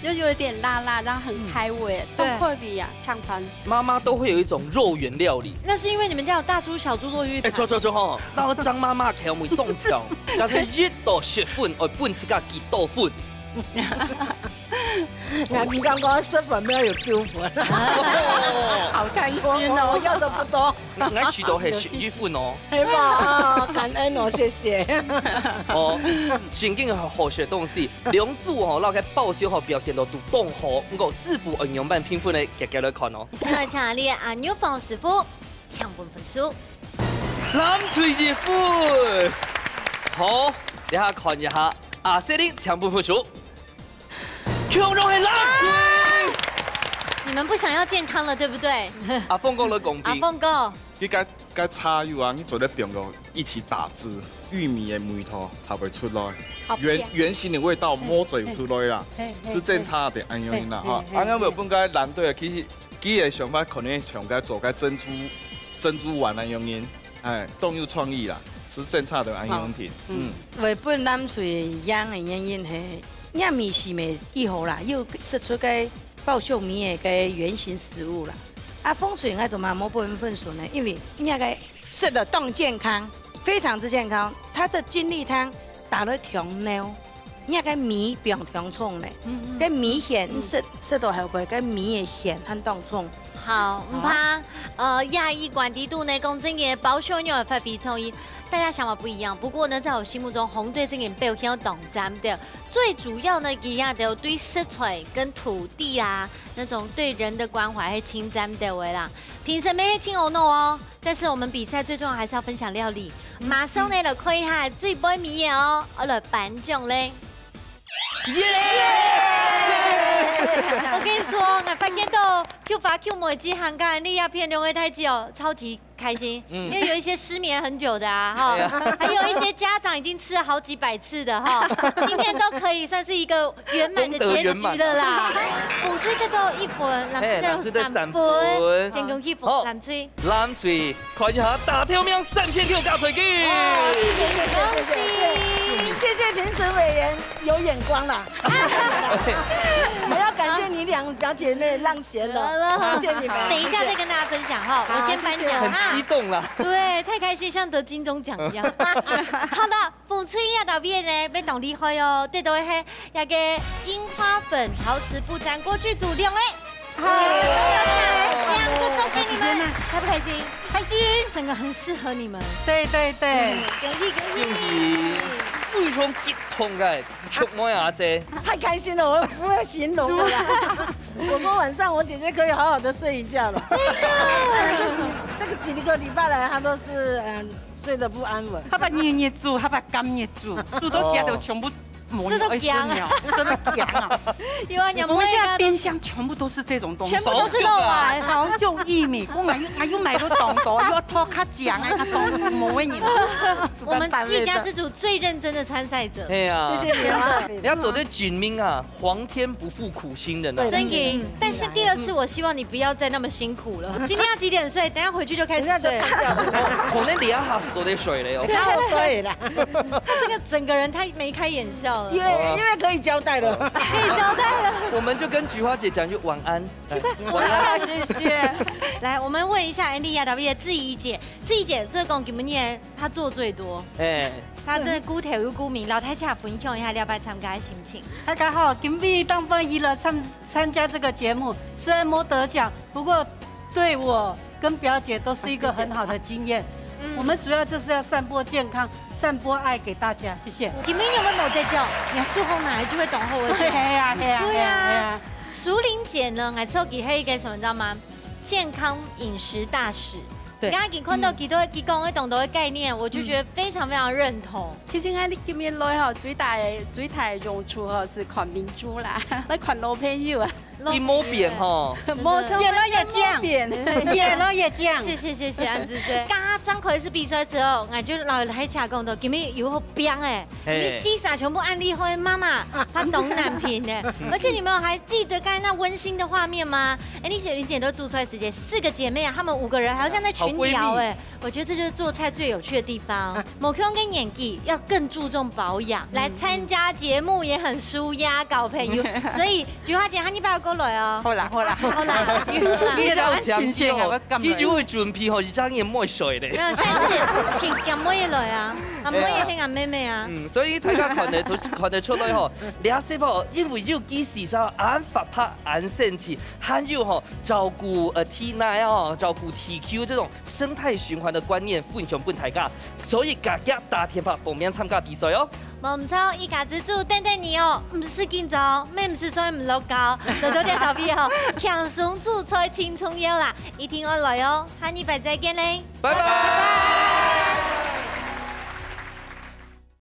就有點辣辣，然後很開胃，對都可以啊，上飯。媽媽都會有一種肉圓料理。那是因為你們家有大豬小豬落去哎，錯錯錯吼，那個張媽媽口味當強，但是一到食粉，愛分自家幾多分。我毋敢講食粉沒有九分。哦，好開心我我我哦。要的不多。𠊎試到係十一分哦。係嘛，感恩哦，謝謝。哦，正經好食東西，兩組吼，摎該包粟吼表現到都當好，毋過師傅愛仰般評分呢？遽遽來看哦。先來請你阿牛房師傅，請分分數。藍隊一分。好，這下看一下阿細玲請分分數。共樣係藍隊。你們不想要健康了，對不對？阿峰哥來講比。阿峰哥，佢該該茶油啊，你做得放落一起打汁，玉米的味道才會出來，好原原形的味道摸嘴出來啦，嘿嘿是正常的恁樣啦哈。嘿嘿啊，𠊎本該藍隊啊，其實佢个想法可能像該做該珍珠珍珠丸恁樣，哎，當有創意啦，是正常的恁樣。嗯，會分藍隊贏的原因係，若味緒乜已好啦，又食出該包粟米的該原形食物啦。啊，紅隊𠊎做麼个無分分數呢？因為若个食得當健康，非常之健康。它的精力湯打得當濃，若个米放當重呢，該米線食食到後背，該米的線還當重。好，毋怕，呃，壓抑管底肚呢，講真个，包粟肉的發揮創意，大家想法不一樣。不過呢，在我心目中，紅隊這个表現當讚的。最主要呢，佢也有對食材跟土地啊，那種對人的關懷還稱讚的啦。評審們係盡有腦哦，但是我們比賽最重要還是要分享料理。馬上呢，來看一下最背尾个哦，我來頒獎咧。耶！我跟你說，我發現到 Q爸Q妹之行个，你也騙兩位太子哦，超級開心，嗯。因為有一些失眠很久的啊，哈，對啊。還有一些家長已經吃了好幾百次的哈，今天都可以算是一個圓滿的結局的啦。功德圓滿啊。紅隊得到一分，藍隊得到三分，嘿，藍隊得三分。先恭喜紅，好。藍隊。藍隊，看一下，打頭名三千Q加推機。哇，謝謝，謝謝，謝謝，謝謝評審委員有眼光啦。 我要感謝你兩表姐妹讓賢了，好了，好。謝謝你們。等一下再跟大家分享哈，好，我先頒獎哈。謝謝。很激動啦。對，太開心，像得金鐘獎一樣。好的，紅隊啊，導演呢，要當厲害哦，得到的係那個櫻花粉陶瓷布展郭劇組兩位。好。兩個都給你們，開不開心？開心。整個很適合你們。對，對，對。嗯，恭喜，恭喜。恭喜。非常激動个。 畜妹阿姐。太開心了，我不會形容了啦。我說晚上我姐姐可以好好地睡一覺了。這個幾，這個幾個禮拜來，她都是，嗯，睡得不安穩。佢把日日煮，佢把今日煮，煮到佢都全部無了，食到驚啊。食到驚啊。有啊，你們我們現在冰箱全部都是這種東西。全部都是肉啊。好像薏米，我買又，買又買到當多，又要拖較強啊，當無味呢。我們一家之煮最認真的參賽者。哎呀，謝謝你啊。你要做得證明啊，皇天不負苦心人啊。對，真的。嗯。但是第二次，我希望你不要再那麼辛苦了。今天要幾點睡？等一下回去就開始睡。等一下就睡掉了。可能你要好好做得睡了哦。對。好睡啦。他這個整個人他眉開眼笑了。因為，因為可以交代了。可以交代了。我們就跟菊花姐講一句晚安。晚安。謝謝。來，我們問一下N D R W的志怡姐，志怡姐，這講今年她做最多。哎。 他真的孤頭又孤名，摎大家分享一下這擺參加的心情。大家好，今晡日當歡喜來參，參加這個節目，雖然沒得獎，不過對我跟表姐都是一個很好的經驗。嗯。我們主要就是要散播健康，散播愛給大家，謝謝。今晡日有無得獎？你手好拿就會當好个獎。係啊，係啊，對啊。係啊，係啊。淑玲姐呢，𠊎知佢係一個什麼，你知道嗎？健康飲食大使。 對。剛剛已經看到佢都，嗯。佢講个當多个概念，我就覺得非常非常認同。嗯。其實𠊎今日來吼，最大个，最大个用處吼，係看面子啦，來看老朋友啊。佢無變吼。無錯，越來越靚。無變。越來越靚。謝謝，謝謝，安子姐。剛剛張奎是比賽時候，𠊎就摎大家講到，今晡日有好拼欸。 嘿。你四儕全部恁厲害，媽媽，她懂難拼的。而且你們還記得剛才那溫馨的畫面嗎？哎，你姐、你姐都煮出來時間，四個姐妹啊，她們五個人好像在群聊哎，好閨蜜。我覺得這就是做菜最有趣的地方。某Q跟年紀要更注重保養，嗯。來參加節目也很舒壓，交朋友。所以菊花姐，喊你不要過來哦。好啦，好啦。好啦，好啦。你也要強調哦，你也要安靜一下，我幹嘛？你就會準備吼，一張也莫睡的。沒有，下一次請姊妹也來啊。 阿妹也係阿妹妹啊。嗯，所以大家看得出，看得出來吼，這細胞因為有機洗刷，恁活潑，恁神奇，還有吼，照顧，呃，體內哦，照顧地球這種生態循環的觀念，分享分大家。所以，大家打電話報名參加比賽哦。無毋著，一家之煮等等你哦，毋使緊張，乜毋使睡毋落覺，多多點咖啡哦，輕鬆煮菜輕鬆嬈啦，一定愛來哦，下禮拜再見咧。 拜拜。